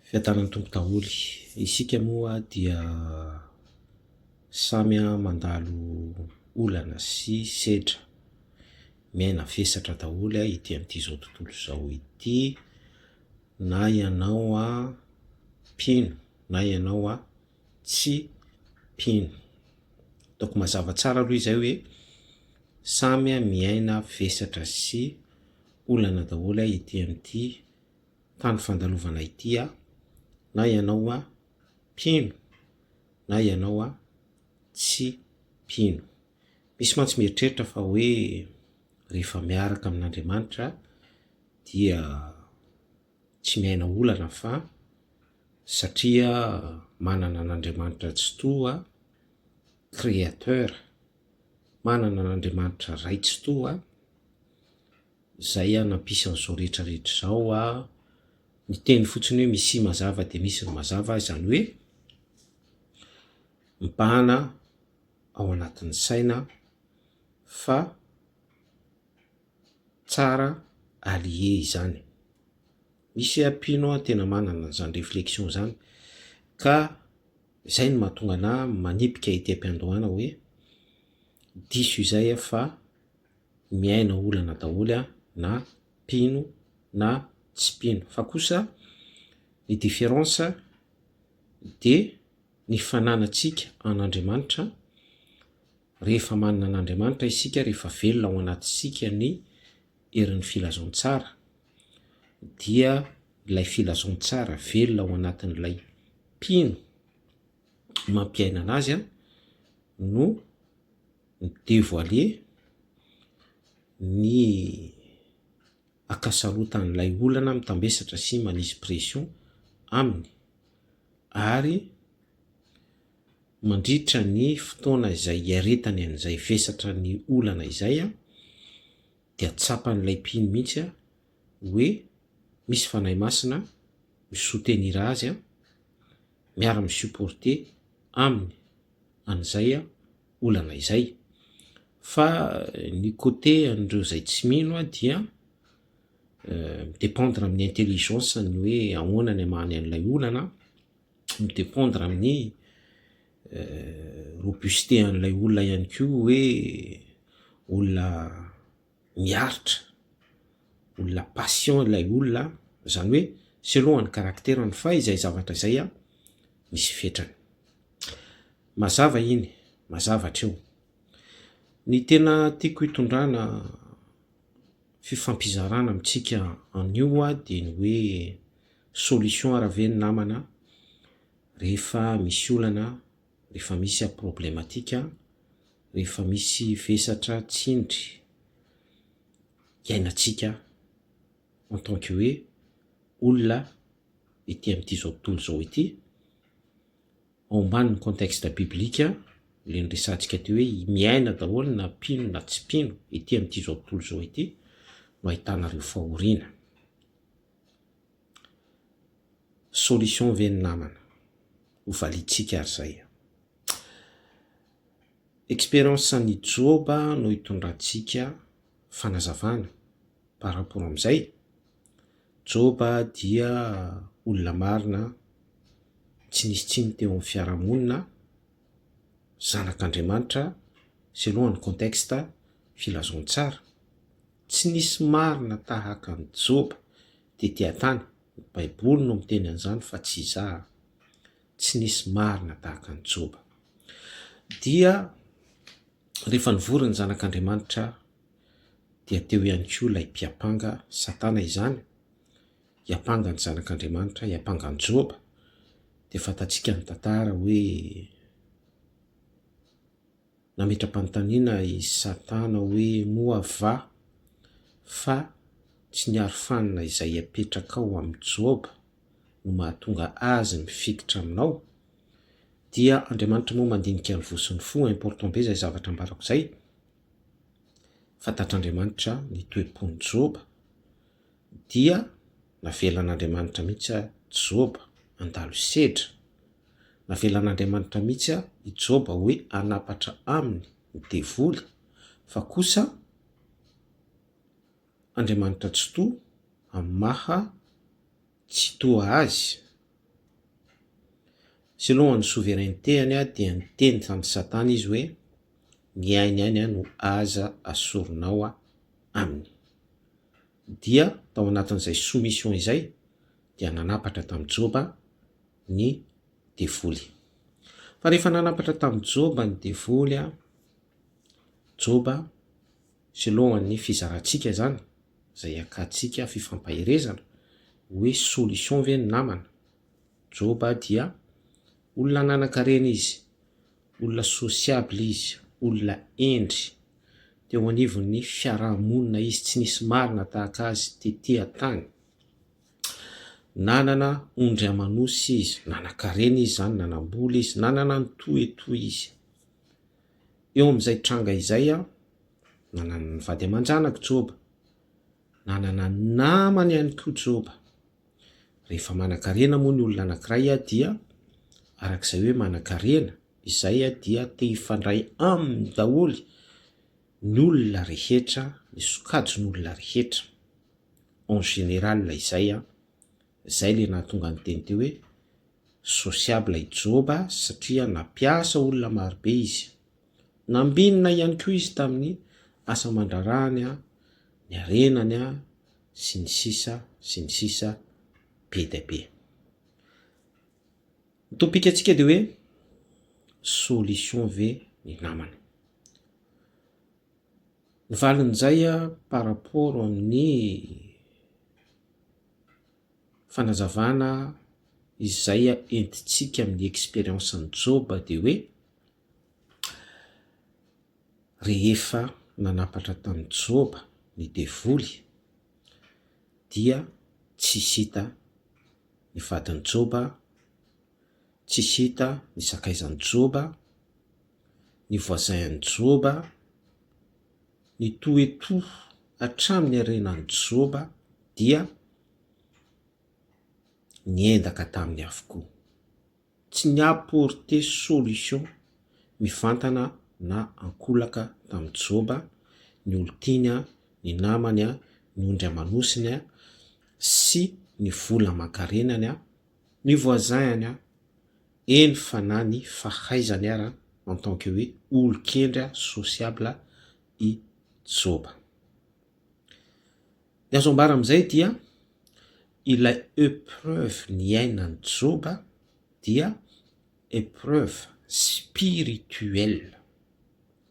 Fiadanan'ny Tompo daholo. Isika moa dia samy mandalo olana sy sedra. Miaina vesatra daholo ety amin'ity izao tontolo izao ity, na ianao mpino na ianao tsy mpino. Ataoko mazava tsara aloha izay hoe samy miaina vesatra sy olana daholo ety amin'ity tany fandalovana ity aho, na ianao aho mpino na ianao aho tsy mpino. Misy mantsy mieritreritra fa hoe rehefa miaraka amin'Andriamanitra dia tsy miaina olana fa satria manana an'Andriamanitra Tsitoha, Créateur, manana an'Andriamanitra Ray Tsitoha, Zay aho nampisy an'izao rehetra rehetra izao a, miteny fotsiny hoe misia mazava dia misy ny mazava izany hoe mibahana ao anatin'ny saina fa tsara allier izany. Misy mpino tena manana an'izany réflexion izany ka izay no mahatonga anah manipika ety am-piandohana hoe diso izay aho fa miaina olana daholo an, na mpino na tsy mpino, fa kosa ny différence de ny fananantsika an'Andriamanitra, rehefa manana an'Andriamanitra isika, rehefa velona ao anatintsika ny herin'ny filazantsara dia ilay filazantsara velona ao anatin'ilay mpino mampiaina anazy an no mi-devoiler ny ankasarotan'ilay olana mitambesatra sy manisy pression aminy ary mandritra ny fotoana izay iaretany an'izay vesatra ny olana izay dia tsapan'ilay mpino mihitsy hoe misy fanahy masina mi-soutenir azy miara-mi-supporter aminy an'izay olana izay. Fa ny côté an'ireo izay tsy mino dia mi-dépendre amin'ny intelligence ny hoe ahoana ny hamahany an'ilay olana, mi-dépendre amin'ny robusté an'ilay olona ihany koa hoe olona miaritra, olona patient ilay olona, zany hoe selon ny caractère-ny fa izay zavatra izay misy fetrany. Mazava iny, mazava hatreo. Ny tena tiako hitondrana fifampizarana amintsika anio dia ny hoe solution ary ve ny namana rehefa misy olana, rehefa misy problematika, rehefa misy vesatra tsindry iainantsika en tant que hoe olona ety amin'ity zao tontolo izao ity, ao ambanin'ny contexte biblika le niresahantsika teo hoe miaina daholo na mpino na tsy mpino ety amin'ity zao tontolo izao ity no ahitana ireo fahoriana. Solution ve ny namana? Ho valiantsika ary zay. Expérience an'i Joba no hitondrantsika fanazavana par rapport amin'izay. Joba dia olona marina, tsy nisy tsiny teo amin'ny fiarahamonina, zanak'Andriamanitra selon ny contexte filazantsara. Tsy nisy marina tahaka an'i Joba tety an-tany, ny baiboly no miteny an'izany fa tsy izaho. Tsy nisy marina tahaka an'i Joba. Dia rehefa nivory ny zanak'Andriamanitra dia teo ihany koa ilay mpiampanga, Satana izany, hiampanga ny zanak'Andriamanitra, hiampanga an'i Joba. Dia fantatsika ny tantara hoe nametra-panontaniana i Satana hoe moa va fa tsy ny arofanina izay apetrakao amin'i Joba no mahatonga azy mifikitra aminao? Dia Andriamanitra moa mandinika ny voa sy ny fo, important be izay zavatra ambarako izay. Fantatr'Andriamanitra ny toe-pon'i Joba, dia navelan'Andriamanitra mihitsy Joba handalo sedra. Navelan'Andriamanitra mihitsy i Joba hoe hanapatra aminy ny devoly, fa kosa Andriamanitra Tsitoha amin'ny maha Tsitoha Azy. Selon ny souveraineté-ny dia niteny tamin'i Satana izy hoe ny ainy ihany no aza asorinao aminy. Dia tao anatin'izay soumission izay dia nanapatra tamin'i Joba ny devoly. Fa rehefa nanapatra tamin'i Joba ny devoly, Joba selon ny fizarantsika izany, izay hiakantsika fifampaherezana, hoe solution ve ny namana? Joba dia olona nanan-karena izy, olona sociable izy, olona hendry, teo anivon'ny fiaraha-monina izy, tsy nisy marina tahaka azy tety an-tany. Nanana ondry aman'osy izy, nanan-karena izy izany, nanam-bola izy, nanana ny toetoa izy. Eo amin'izay tranga izay, nanana ny vady aman-janaka Joba, nanana namana ihany koa Joba. Rehefa manan-karena moa ny olona anankiray dia araka izay hoe manan-karena izay dia te hifandray aminy daholo ny olona rehetra, ny sokajin'olona rehetra. En général izay, izay ilay nahatonga ny teny teo hoe sociable i Joba satria nampiasa olona marobe izy. Nambinina ihany koa izy tamin'ny asa aman-draharahany, ny harenany, sy ny sisa sy ny sisa be dia be. Ny topic antsika dia hoe solution ve ny namana? Ny valin'izay par rapport amin'ny fanazavana izay entintsika amin'ny expérience an'i Joba dia hoe Rehefa nanapatra tamin'i Joba ny devoly dia tsisy hita ny vadin'i Joba, tsisy hita ny sakaizan'i Joba, ny voisin-n'i Joba, ny toetoa hatramin'ny harenan'i Joba dia niendaka taminy avokoa. Tsy ni-apporter solution mivantana na ankolaka tamin'i Joba ny olon-tiany, ny namany, ny ondry aman'osiny sy ny vola aman-karenany, ny voisin-ny, eny fa na ny fahaizany ara en tant que hoe olon-kendry sociable i Joba. Ny azo ambara amin'izay dia ilay epreuve niainan'i Joba dia epreuve spirituelle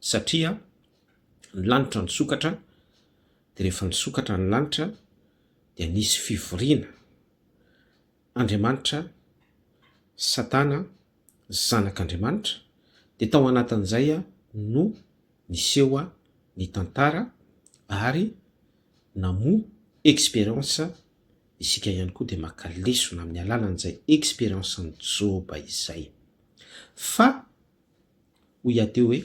satria ny lanitra nisokatra dia rehefa nisokatra ny lanitra dia nisy fivoriana, Andriamanitra, Satana, zanak'Andriamanitra, dia tao anatin'izay no niseho ny tantara ary namoa expérience isika ihany koa dia maka lesona amin'ny alalan'izay expérience an'i Joba izay. Fa hoy aho teo hoe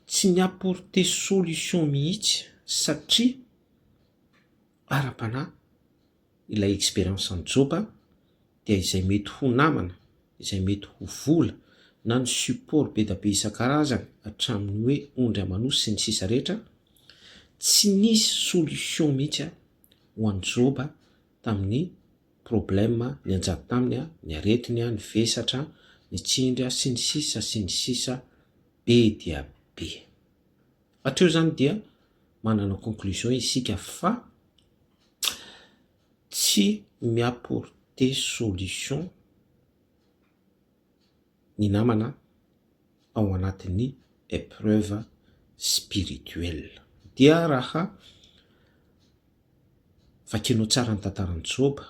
tsy ni-apporter solution mihitsy satria ara-panahy ilay expérience an'i Joba dia izay mety ho namana, izay mety ho vola na ny support be da be isan-karazany hatramin'ny hoe ondry aman'osy sy ny sisa rehetra, tsy nisy solution mihitsy ho an'i Joba tamin'ny problème nianjady taminy, ny aretiny, ny vesatra, ny tsindry sy ny sisa sy ny sisa be dia be. Hatreo izany dia manana conclusion isika fa tsy mi-apporter solution ny namana ao anatin'ny épreuve spirituelle. Dia raha vakianao tsara ny tantaran'i Joba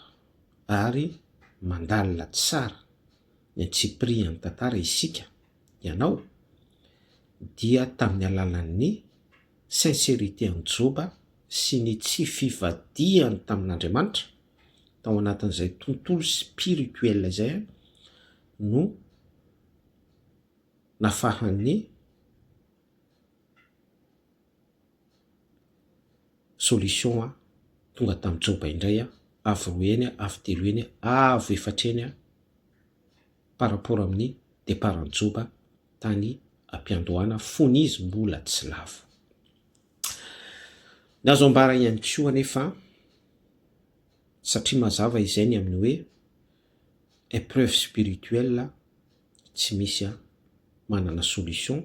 ary mandalina tsara ny antsipirihan'ny tantara isika, ianao, dia tamin'ny alalan'ny sincérité an'i Joba sy ny tsy fivadihany tamin'Andriamanitra tao anatin'izay tontolo spirituel izay no nafahan'ny solution tonga tamin'i Joba indray avo roa heny, avo telo heny, avo efatra heny par rapport amin'ny départ an'i Joba tany am-piandohana fony izy mbola tsy lavo. Ny azo ambara ihany koa anefa, satria mazava izay ny amin'ny hoe épreuve spirituelle. Tsy misy manana solution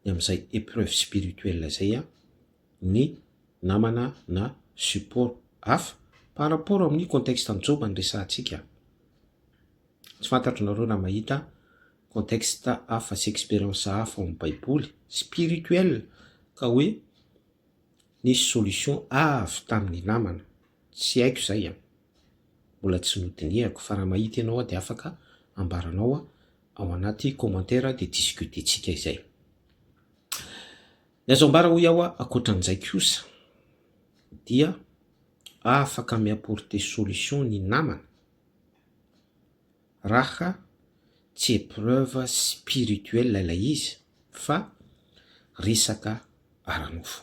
ny amin'izay épreuve spirituelle izay ny namana na support hafa par rapport amin'ny contexte an'i Joba no resahantsika. Tsy fantatro nareo raha mahita contexte hafa sy expérience hafa ao amin'ny baiboly spirituel ka hoe nisy solution avy tamin'ny namana. Tsy haiko izay an! Mbola tsy nodinihako fa raha mahita ianao dia afaka ambaranao ao anaty commentaire dia discuter-tsika izay. Ny azo ambara hoy aho ankoatran'izay kosa dia afaka mi-apporter solution ny namana raha tsy épreuve spirituelle ilay izy fa resaka ara-nofo.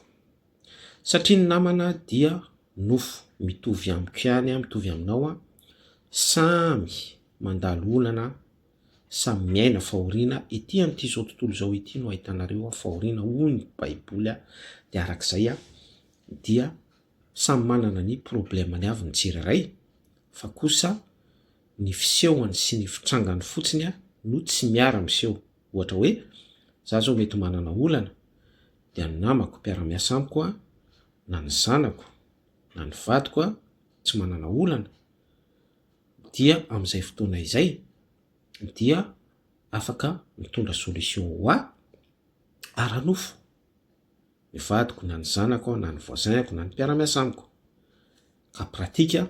Satria ny namana dia nofo mitovy amiko ihany, mitovy aminao, samy mandalo olana, samy miaina fahoriana, ety amin'ity izao tontolo izao ity no ahitanareo fahoriana hoy ny baiboly, dia arak'izay dia samy manana ny problème-ny avy ny tsirairay fa kosa ny fisehony sy ny fitrangany fotsiny no tsy miara-miseho. Ohatra hoe, za zao mety manana olana dia ny namako mpiara-miasa amiko na ny zanako na ny vadiko tsy manana olana dia amin'izay fotoana izay dia afaka mitondra solution ho ahy ara-nofo ny vadiko na ny zanako na ny voisin-ko na ny mpiara-miasa amiko. Ka pratika,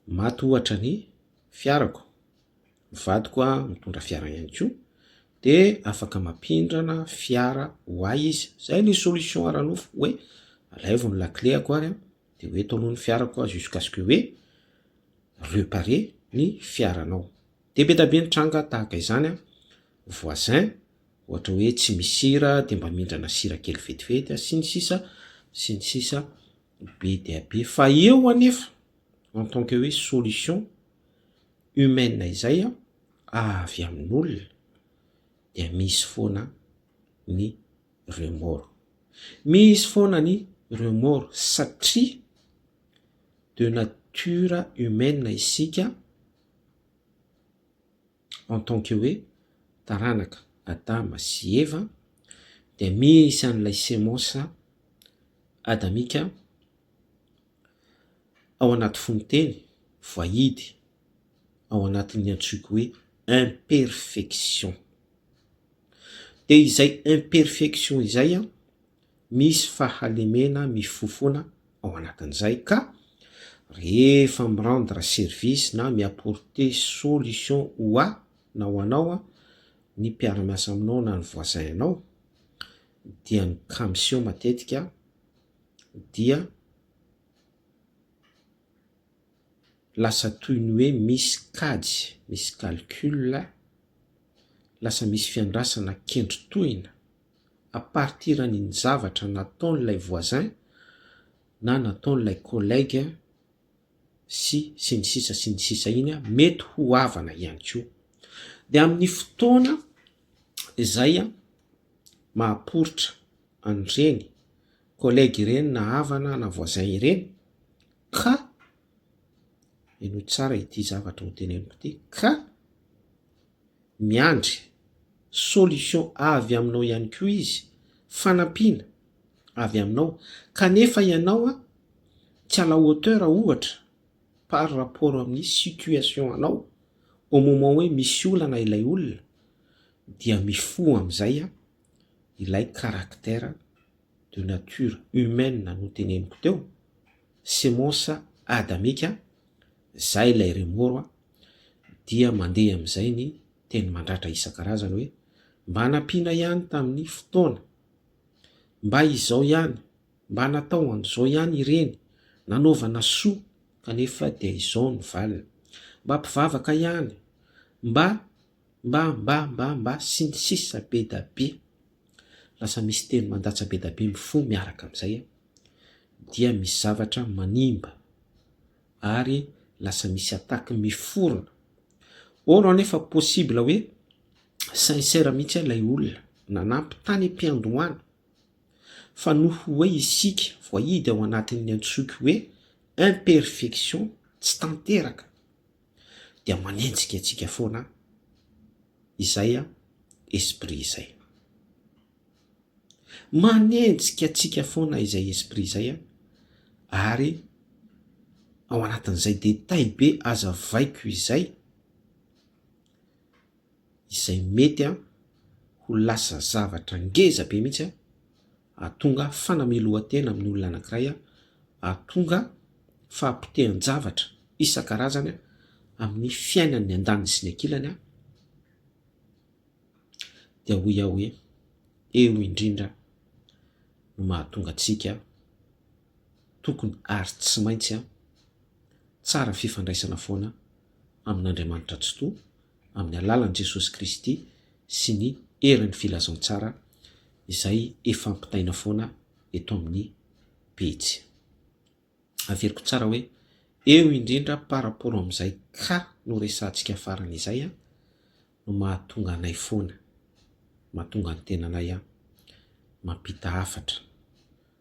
maty ohatra ny fiarako, ny vadiko mitondra fiara ihany koa de afaka mampindrana fiara ho ahy izy, zay le solution ara-nofo hoe alaivo ny lakile-ako ary de ho eto aloha ny fiarako jusqu'à ce que hoe reparer ny fiaranao. De be dia be ny tranga tahaka izany, voisin ohatra hoe tsy misy sira de mba mindrana sira kely vetivety sy ny sisa sy ny sisa be dia be. Fa eo anefa en tant que hoe solution humaine izay avy amin'olona dia misy foana ny remords. Misy foana ny remords satria de nature humaine isika en tant que hoe taranaka Adama sy Eva dia misy an'ilay semence adamika ao anaty fononteny voahidy ao anatin'ny antsoiko hoe imperfection. Dia izay imperfection izay an, misy fahalemena mifofoana ao anatin'izay ka rehefa mi-rendre service na mi-apporter solution ho ahy na ho anao an, ny mpiara-miasa aminao na ny voisin anao dia ny cas miseho matetika dia lasa toy ny hoe misy kajy, misy calcul, lasa misy fiandrasana kendritohina à partir an'iny zavatra nataon'ilay voisin na nataon'ilay collègue sy sy ny sisa sy ny sisa iny an, mety ho havana ihany koa. De amin'ny fotoana izay mahaporitra an'ireny collègue ireny na havana na voisin ireny ka, henoy tsara ity zavatra ho teneniko ity, ka miandry solution avy aminao ihany koa izy, fanampiana avy aminao, kanefa ianao an tsy à la hauteur ohatra par rapport amin'ny situation anao au moment hoe misy olana ilay olona dia mifoha am'izay an ilay caractère de nature humaine no teneniko teo, semence adamika, zay ilay remords dia mandeha am'izay ny teny mandratra isan-karazany hoe mba nampiana ihany tamin'ny fotoana, mba izao ihany, mba natao an'izao ihany ireny, nanaovana soa kanefa dia izao ny valiny, mba mpivavaka ihany, mba mba mba mba mba sy ny sisa be da be. Lasa misy teny mandatsa be da be mifoha miaraka am'izay dia misy zavatra manimba ary lasa misy attaque miforona. Or anefa possible hoe sincère mihitsy ilay olona nanampy tany am-piandohana fa noho hoe isika voahidy ao anatin'ny antsoiko hoe imperfection tsy tanteraka dia manenjika antsika foana. Izay esprit izay. Manenjika antsika foana izay esprit izay ary ao anatin'izay détail be azavaiko izay, izay mety ho lasa zavatra ngeza be mihitsy ahatonga fanamelohan-tena amin'ny olona anankiray, ahatonga fahapotehan-javatra isan-karazany amin'ny fiainan'ny andaniny sy ny ankilany. Dia hoy aho hoe, eo indrindra no mahatonga antsika tokony ary tsy maintsy tsara fifandraisana foana amin'Andriamanitra Tsitoha amin'ny alalan'i Jesosy Kristy sy ny herin'ny filazantsara izay efa ampitaina foana eto amin'ny pejy. Averiko tsara hoe eo indrindra par rapport amin'izay cas noresahantsika farany izay no mahatonga anay foana, mahatonga ny tenanay mampita hafatra,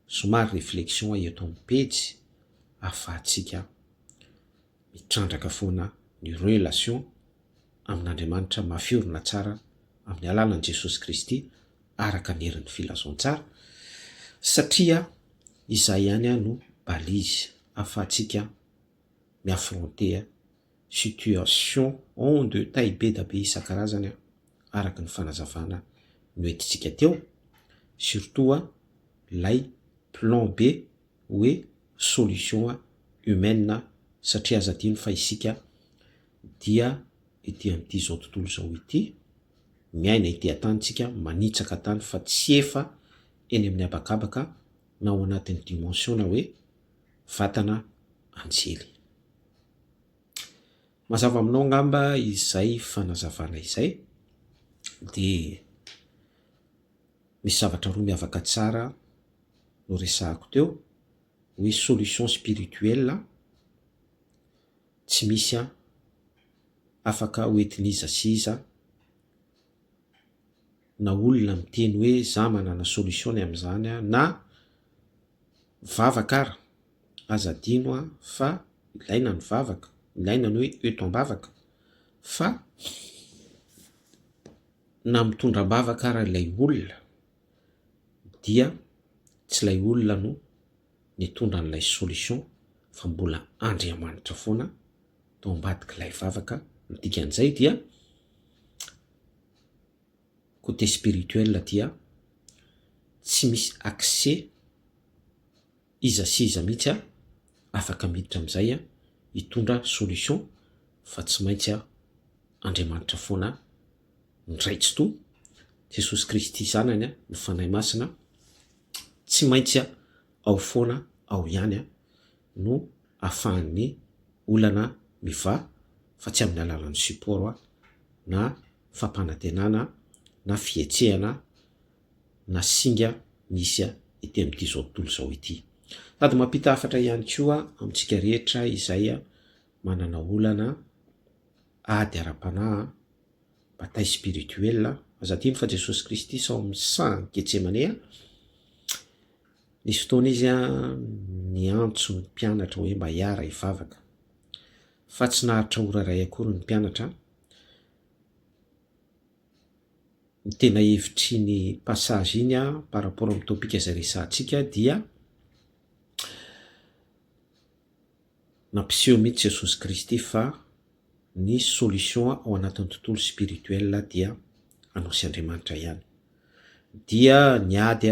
somary réflexion eto amin'ny pejy ahafahantsika mitrandraka foana ny relation amin'Andriamanitra mafy orina tsara amin'ny alalan'i Jesosy Kristy araka ny herin'ny filazantsara satria izay ihany no balise ahafahantsika mi-affronter situation en détail be da be isan-karazany araka ny fanazavana noentintsika teo surtout ilay plan B hoe solution humaine satria aza adino fa isika dia ety amin'ity izao tontolo izao ity, miaina ety an-tany tsika, manitsaka tany fa tsy efa eny amin'ny habakabaka na ao anatin'ny dimension na hoe vatana anjely. Mazava aminao angamba izay fanazavana izay dia misy zavatra roa miavaka tsara noresahako teo hoe solution spirituelle tsy misy an afaka hoentin'iza sy iza na olona miteny hoe za manana solution ny amin'izany an na vavaka ara aza adino an fa ilaina ny vavaka, ilaina ny hoe eto am-bavaka fa na mitondra am-bavaka ara ilay olona dia tsy ilay olona no nitondra an'ilay solution fa mbola Andriamanitra foana tao ambadik'ilay vavaka, ny dikan'izay dia côté spirituel dia tsy misy accès iza sy iza mihitsy afaka miditra amin'izay hitondra solution fa tsy maintsy Andriamanitra foana ny Ray Tsitoha, Jesosy Kristy Zanany, ny Fanahy Masina, tsy maintsy ao foana ao ihany no ahafahan'ny olana mivaha fa tsy amin'ny alalan'ny support na fampanantenana na fihetsehana na singa misy ety amin'ity izao tontolo izao ity. Sady mampita hafatra ihany koa amintsika rehetra izay manana olana ady ara-panahy bataille spirituelle, aza adino fa Jesosy Kristy sao amin'ny sahan'i Getsemane, nisy fotoana izy niantso ny mpianatra hoe mba hiara hivavaka, fa tsy naharitra ora iray akory ny mpianatra, ny tena hevitr'iny passage iny par rapport amin'ny topic izay resahantsika dia nampiseho mihitsy Jesosy Kristy fa ny solution ao anatin'ny tontolo spirituel dia anao sy Andriamanitra ihany. Dia niady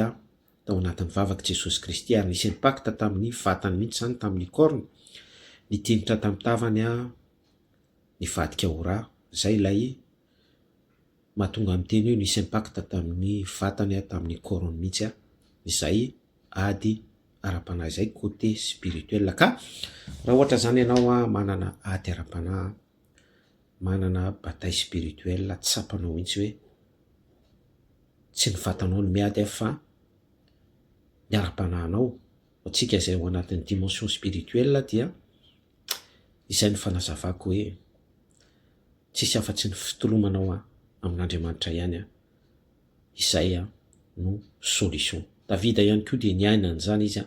tao anatin'ny vavaka Jesosy Kristy ary nisy impact tamin'ny vatany mihitsy izany, tamin'ny corps-ny, nitinitra tamin'ny tavany nivadika ho ra, izay ilay mahatonga miteny hoe nisy impact tamin'ny vatany, tamin'ny corps-ny mihitsy izay ady ara-panahy izay côté spirituel ka raha ohatra zany ianao manana ady ara-panahy, manana bataille spirituelle tsapanao mihitsy hoe tsy ny vatanao no miady fa ny ara-panahinao, ho antsika izay ao anatin'ny dimension spirituelle dia izay no fanazavako hoe tsisy afa-tsy ny fitolomanao amin'Andriamanitra ihany Izay no solution. Davida ihany koa dia niaina an'izany izy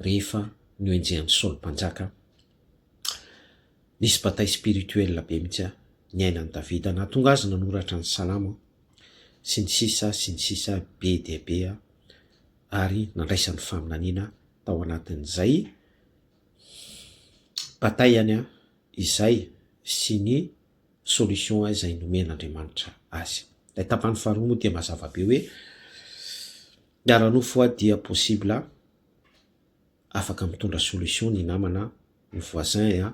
rehefa nohenjehan'i Saoly mpanjaka. Nisy bataille spirituelle be mihitsy. niainan'i Davida nahatonga azy nanoratra ny Salamo sy ny sisa sy ny sisa be dia be ary nandraisany faminaniana tao anatin'izay bataille-ny izay sy ny solution izay nomen'Andriamanitra azy. Ilay tapany faharoa moa dia mazava be hoe ny ara-nofo dia possible afaka mitondra solution ny namana, ny voisin,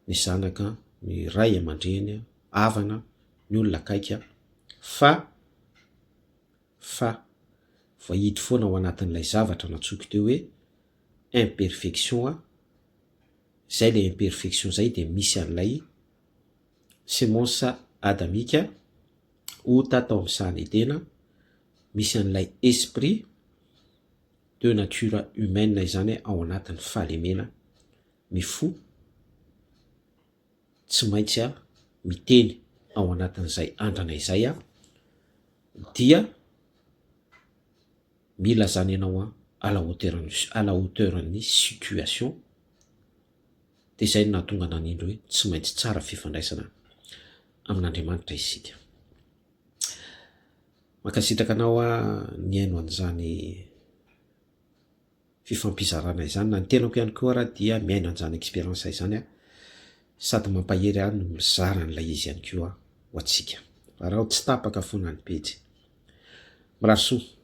ny zanaka, ny ray aman-dreny, havana, ny olona akaiky fa fa voahidy foana ao anatin'ilay zavatra nantsoiko teo hoe imperfection, zay le imperfection zay de misy an'ilay semence adamique ota tao amin'ny sahan'i Edena, misy an'ilay esprit de nature humaine izany ao anatin'ny fahalemena, ny fo tsy maintsy miteny ao anatin'izay andrana izay dia mila zany ianao à la hauteur à la hauteur-n'ny situation de zay no nahatonga nanindry hoe tsy maintsy tsara fifandraisana amin'Andriamanitra isika. Mankasitraka anao nihaino an'izany fifampizarana izany na ny tenako ihany koa raha dia miaina an'izany expérience izany aho sady mampahery ahy no mizara an'ilay izy ihany koa ho antsika. Araho tsy tapaka foana ny pejy. Mirary soa.